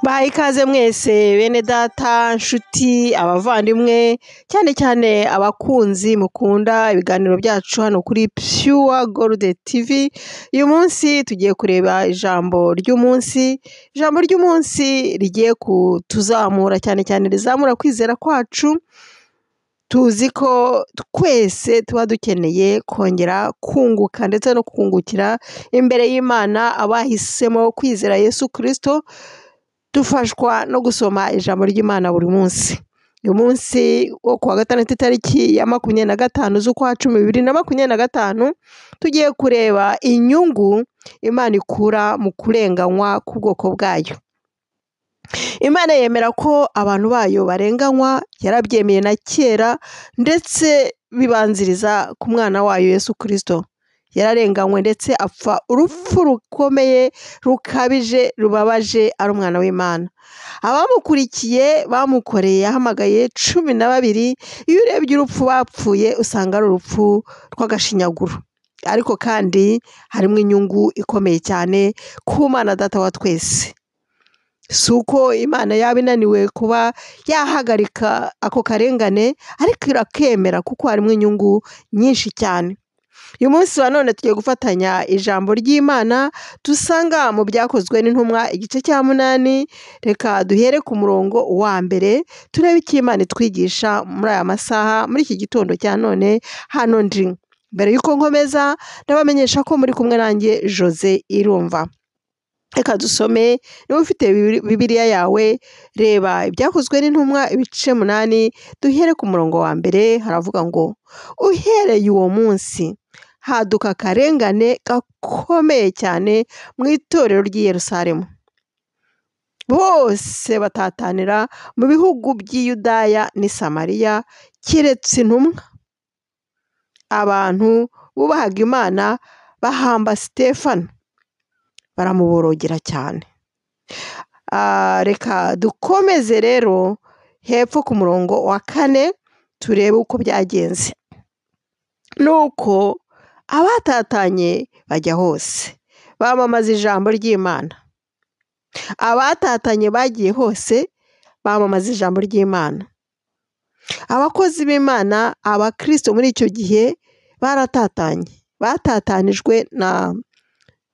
Bahaye ikaze mwese bene data, nshuti, abavandimwe, cyane cyane abakunzi mukunda ibiganiro byacu hano kuri Pure Gold TV. Uyu munsi tugiye kureba ijambo ry'umunsi, ijambo ry'umunsi rigiye kutuzamura cyane cyane rizamura kwizera kwacu. Tuzi ko twese tuba dukeneye kongera kunguka ndetse no kungukira imbere y'Imana abahisemo kwizera Yesu Kristo, dufashwa no gusoma ijambo ry'Imana buri munsi. Uyu munsi wo kuwa gatandatu itariki ya 25 z'ukwa 10 2025, tugiye kureba inyungu Imana ikura mu kurenganywa k'ubwoko bwayo. Imana yemera ko abantu bayo barenganywa, yarabyemeye na kera ndetse bibanziriza ku mwana wayo Yesu Kristo. Yararenganywe ndetse apfa urupfu rukomeye rukabije rubabaje ari umwana w'Imana. Abamukurikiye bamukoreye yahamagaye 12, iyo urebye urupfu bapfuye usanga ari urupfu rw'agashinyaguro. Ariko kandi harimo inyungu ikomeye cyane ku Mana Data wa twese. Si uko Imana yaba inaniwe kuba yahagarika ako karengane, ariko irakemera kuko harimo inyungu nyinshi cyane. Uyu munsi wa none tugiye gufatanya ijambo ry'Imana dusanga mu Byakozwe n'Intumwa igice cya 8, reka duhere ku murongo wa mbere turebe icyo Imana itwigisha muri aya masaha, muri iki gitondo cya none hano ndi. Mbere y'uko nkomeza ndabamenyesha ko muri kumwe nanjye Jose Irumva. Reka dusome, niba ufite Bibiliya yawe reba Ibyakozwe n'Intumwa ibice 8, duhere ku murongo wa mbere. Haravuga ngo: uhereye uwo munsi haduka akarengane gakomeye cyane mu itorero ry'i Yerusalemu, bose batatanira mu bihugu by'i Yudaya n'i Samariya keretse intumwa. Abantu bubahaga Imana bahamba Sitefano, baramuborogera cyane. Reka dukomeze rero hepfo ku murongo wa 4 turebe uko byagenze. Nuko abatatanye bajya hose bamamaza ijambo ry'Imana. Abatatanye bagiye hose bamamaza ijambo ry'Imana. Abakozi b'Imana, abakristo muri icyo gihe baratatanye, batatanijwe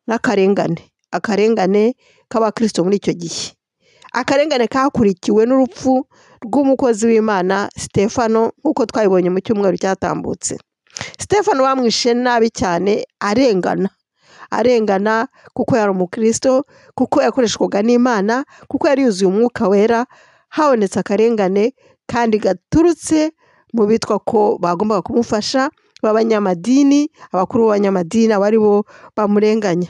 n'akarengane, akarengane k'abakristo muri icyo gihe. Akarengane kakurikiwe n'urupfu rw'umukozi w'Imana Sitefano, nk'uko twabibonye mu cyumweru cyatambutse. Sitefano bamwishe nabi cyane, arengana, arengana kuko yari umukristo, kuko yakoreshwaga n'Imana, kuko yari yuzuye umwuka wera. Habonetse akarengane kandi gaturutse mu bitwa ko bagombaga kumufasha b'abanyamadini, abakuru b'abanyamadini aba ari bo bamurenganya.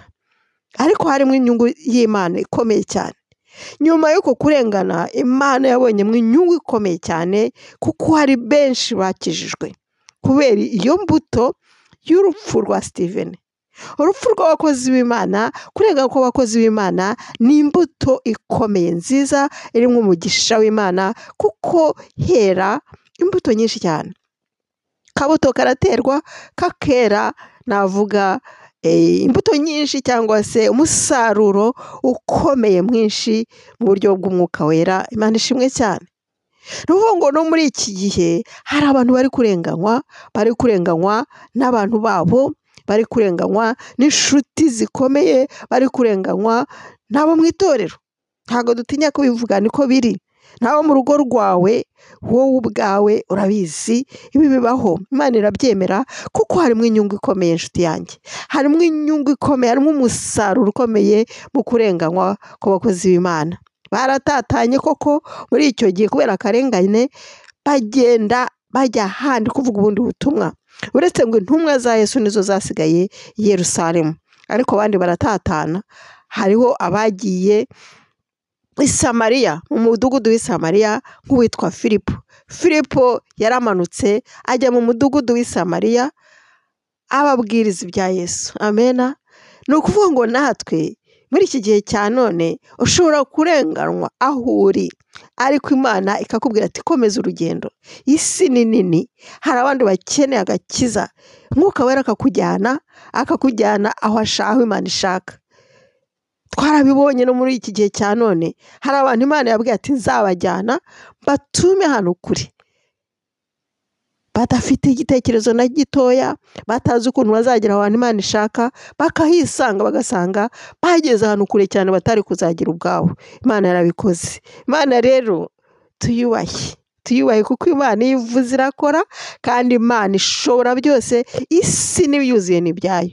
Ariko harimo inyungu y'Imana ikomeye cyane. Nyuma y'uko kurengana, Imana yabonyemo inyungu ikomeye cyane, kuko hari benshi bakijijwe kubera iyo mbuto y'urupfu rwa Stephen. Urupfu rw'abakozi b'Imana, kurengana kw'abakozi b'Imana ni imbuto ikomeye nziza irimo umugisha w'Imana, kuko hera imbuto nyinshi cyane. Kabuto karaterwa kakera, navuga imbuto nyinshi cyangwa se umusaruro ukomeye mwinshi mu buryo bw'umwuka wera. Imana ishimwe cyane. Ni ukuvuga ngo no muri iki gihe hari abantu bari kurenganywa, bari kurenganywa n'abantu babo, bari kurenganywa n'inshuti zikomeye, bari kurenganywa n'abo mu itorero. Ntabwo dutinya kubivuga, niko biri. Nawe mu rugo rwawe, wowe ubwawe urabizi, ibi bibaho. Imana irabyemera kuko harimo inyungu ikomeye, inshuti yanjye. Harimo inyungu ikomeye, harimo umusaruro ukomeye mu kurenganywa kw'abakozi b'Imana. Baratatanye koko muri icyo gihe kubera akarengane, bagenda bajya ahandi kuvuga ubundi butumwa. Uretse ngo intumwa za Yesu nizo zasigaye i Yerusalemu, ariko abandi baratatana. Hariho abagiye i Samariya, mu mudugudu w'i Samariya, nk'uwitwa Filipo. Filipo yaramanutse ajya mu mudugudu w'i Samariya ababwiriza ibya Yesu. Amena. Ni ukuvuga ngo natwe muri iki gihe cya none ushobora kurenganwa aho uri, ariko Imana ikakubwira ati komeza urugendo, isi ni nini, hari abandi bakeneye agakiza. Umwuka wera akakujyana, akakujyana aho ashaka, aho Imana ishaka. Twarabibonye no muri iki gihe cya none, hari abantu Imana yabwiye ati nzabajyana batume hano kure, badafite igitekerezo na gitoya, batazi ukuntu bazagera ahantu Imana ishaka, bakahisanga bagasanga bageze ahantu kure cyane batari kuzagira ubwabo. Imana yarabikoze. Imana rero tuyubahe, tuyubahe kuko Imana iyo ivuze irakora, kandi Imana ishobora byose. Isi n'ibiyuzuye ni ibyayo,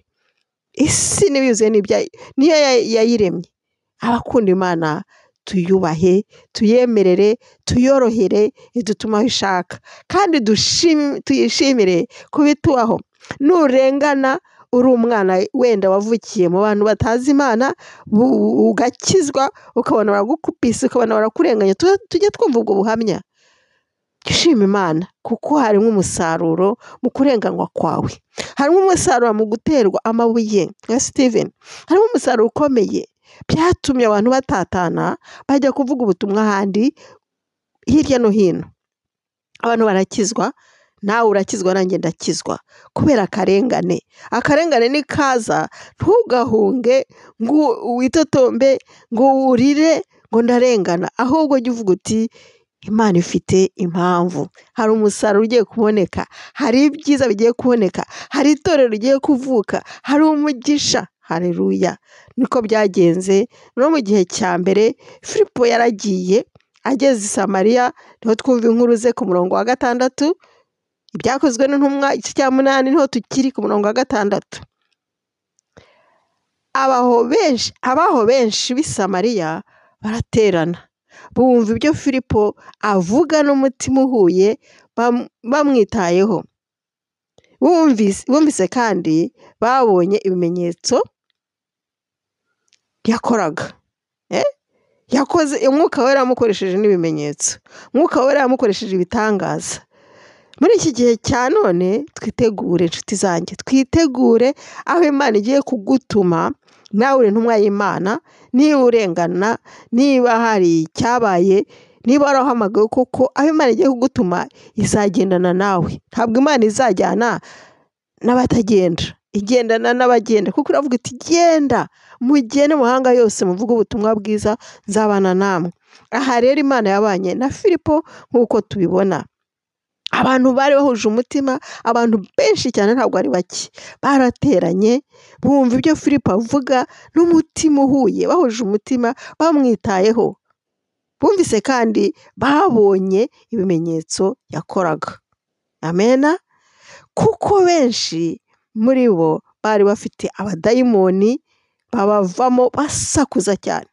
isi n'ibiyuzuye ni ibyayo, niyo yayiremye. Abakunda Imana tuyubahe, tuyemerere, tuyorohere, idutuma aho ishaka, kandi tuyishimire kubitubaho. Nurengana uri umwana wenda wavukiye mu bantu batazi Imana, ugakizwa, ukabona baragukupisa, ukabona barakurenganya, tujye twumva ubwo buhamya. Shima Imana kuko harimo umusaruro mu kurenganywa kwawe, harimo umusaruro mu guterwa amabuye nka Steven, harimo umusaruro ukomeye. Byatumye abantu batatana bajya kuvuga ubutumwa ahandi hirya no hino, abantu barakizwa, nawe urakizwa, nanjye ndakizwa kubera akarengane. Akarengane nikaza ntugahunge ngo witotombe, ngo urire ngo ndarengana, ahubwo jya uvuga uti Imana ifite impamvu, hari umusaruro ugiye kuboneka, hari ibyiza bigiye kuboneka, hari itorero rigiye kuvuka, hari umugisha. Haleluya! Niko byagenze no mu gihe cya mbere. Filipo yaragiye ageze i Samariya, niho twumva inkuru ze ku murongo wa 6, Ibyakozwe n'Intumwa igice cya 8, niho tukiri ku murongo wa 6. Abaho benshi b'i Samariya baraterana, bumva ibyo Filipo avuga n'umutima uhuye, bamwitayeho. Bumvise kandi babonye ibimenyetso yakoraga. Yakoze, Umwuka Wera yamukoresheje n'ibimenyetso, Umwuka Wera yamukoresheje ibitangaza. Muri iki gihe cya none twitegure inshuti zanjye, twitegure aho Imana igiye kugutuma, nawe uri intumwa y'Imana. Niba urengana, niba hari icyabaye, niba warahamagawe koko, aho Imana igiye kugutuma izagendana nawe. Ntabwo Imana izajyana n'abatagenda, igendana n'abagenda, kuko iravuga iti genda mugende mu mahanga yose muvuge ubutumwa bwiza, nzabana namwe. Aha rero Imana yabanye na Filipo nk'uko tubibona. Abantu bari bahuje umutima, abantu benshi cyane, ntabwo ari bake, barateranye bumva ibyo Filipo avuga n'umutima uhuye, bahuje umutima, bamwitayeho. Bumvise kandi babonye ibimenyetso yakoraga. Amena. Kuko benshi muri bo bari bafite abadayimoni babavamo basakuza cyane.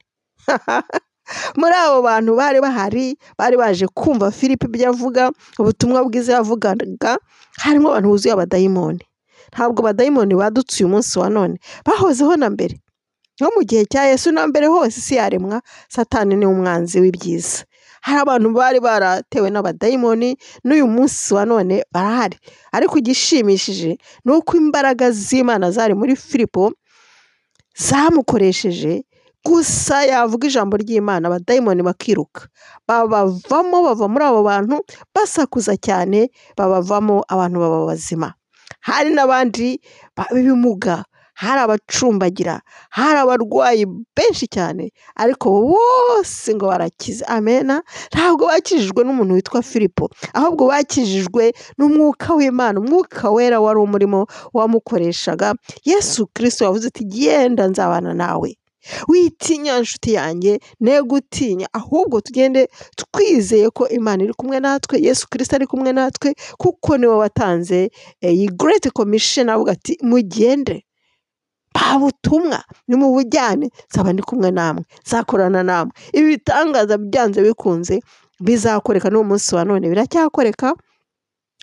Muri abo bantu bari bahari, bari baje kumva Filipo ibyo avuga, ubutumwa bwiza yavugaga, harimo abantu buzuye abadayimoni. Ntabwo abadayimoni badutse uyu munsi wa none, bahozeho na mbere. Nko mu gihe cya Yesu na mbere hose isi yaremwa, Satani ni umwanzi w'ibyiza. Hari abantu bari baratewe n'abadayimoni, n'uyu munsi wa none barahari. Ariko igishimishije ni uko imbaraga z'Imana zari muri Filipo zamukoresheje, gusa yavuga ijambo ry'Imana abadayimoni bakiruka, babavamo, bava muri abo bantu basakuza cyane, babavamo, abantu baba bazima. Hari n'abandi b'ibimuga, hari abacumbagira, hari abarwayi benshi cyane, ariko bose ngo barakize. Amena. Ntabwo bakijijwe n'umuntu witwa Filipo, ahubwo bakijijwe n'Umwuka w'Imana, Umwuka Wera wari umurimo wamukoreshaga. Yesu Kristo yavuze ati genda nzabana nawe. Witinya nshuti yanjye, ne gutinya, ahubwo tugende twizeye ko Imana iri kumwe natwe, Yesu Kristo ari kumwe natwe, kuko niwe watanze iyi Great Commission, avuga ati mugende butumwa nimubujyane, nzaba ndi kumwe namwe, nzakorana namwe. Ibi bitangaza byanze bikunze bizakoreka n'uwo munsi wa none, biracyakoreka.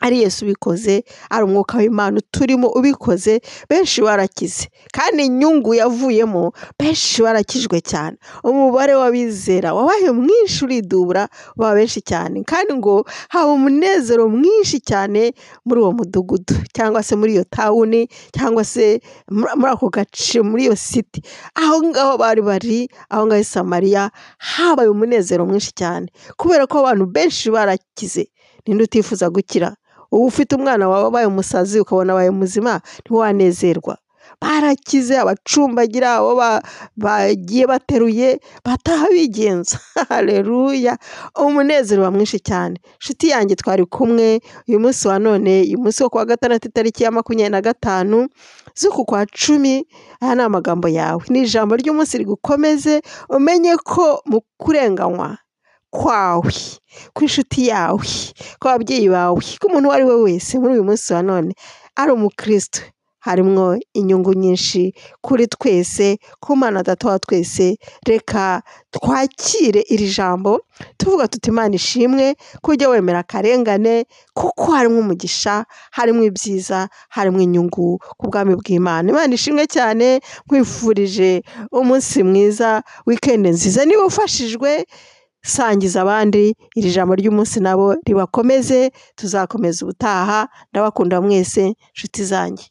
Ari Yesu ubikoze, ari Umwuka w'Imana uturimo ubikoze, benshi barakize, kandi inyungu yavuyemo benshi barakijwe cyane. Umubare w'abizera wabaye mwinshi, uridubura baba benshi cyane, kandi ngo haba umunezero mwinshi cyane muri uwo mudugudu, cyangwa se muri iyo tawuni, cyangwa se muri ako gace, muri iyo city, aho ngaho bari bari, aho ngaho i Samariya habaye umunezero mwinshi cyane, kubera ko abantu benshi barakize. Ninde utifuza gukira? Uba ufite umwana wawe wabaye umusazi, ukabona abaye muzima, ntiwanezerwa? Barakize, abacumbagira, abo bagiye bateruye, bataha bigenza. Haleluya! Umunezero uba mwinshi cyane. Nshuti yanjye twari kumwe uyu munsi wa none, uyu munsi wo kuwa gatandatu itariki ya 25 z'uku kwa 10, aya ni amagambo yawe. Ni ijambo ry'umunsi rigukomeze, umenye ko mu kurenganywa kwawe, kw'inshuti yawe, kw'ababyeyi bawe, k'umuntu uwo ari we wese muri uyu munsi wa none ari umukristo, harimwo inyungu nyinshi kuri twese, ku Mana Data wa twese. Reka twakire iri jambo tuvuga tuti Imana ishimwe ko ujya wemera akarengane, kuko harimo umugisha, harimo ibyiza, harimo inyungu ku bwami bw'Imana. Imana ishimwe cyane, nkwifurije umunsi mwiza, wikendi nziza. Niba ufashijwe sangiza abandi iri jambo ry'umunsi nabo ribakomeze, tuzakomeza ubutaha. Ndabakunda mwese nshuti zanjye.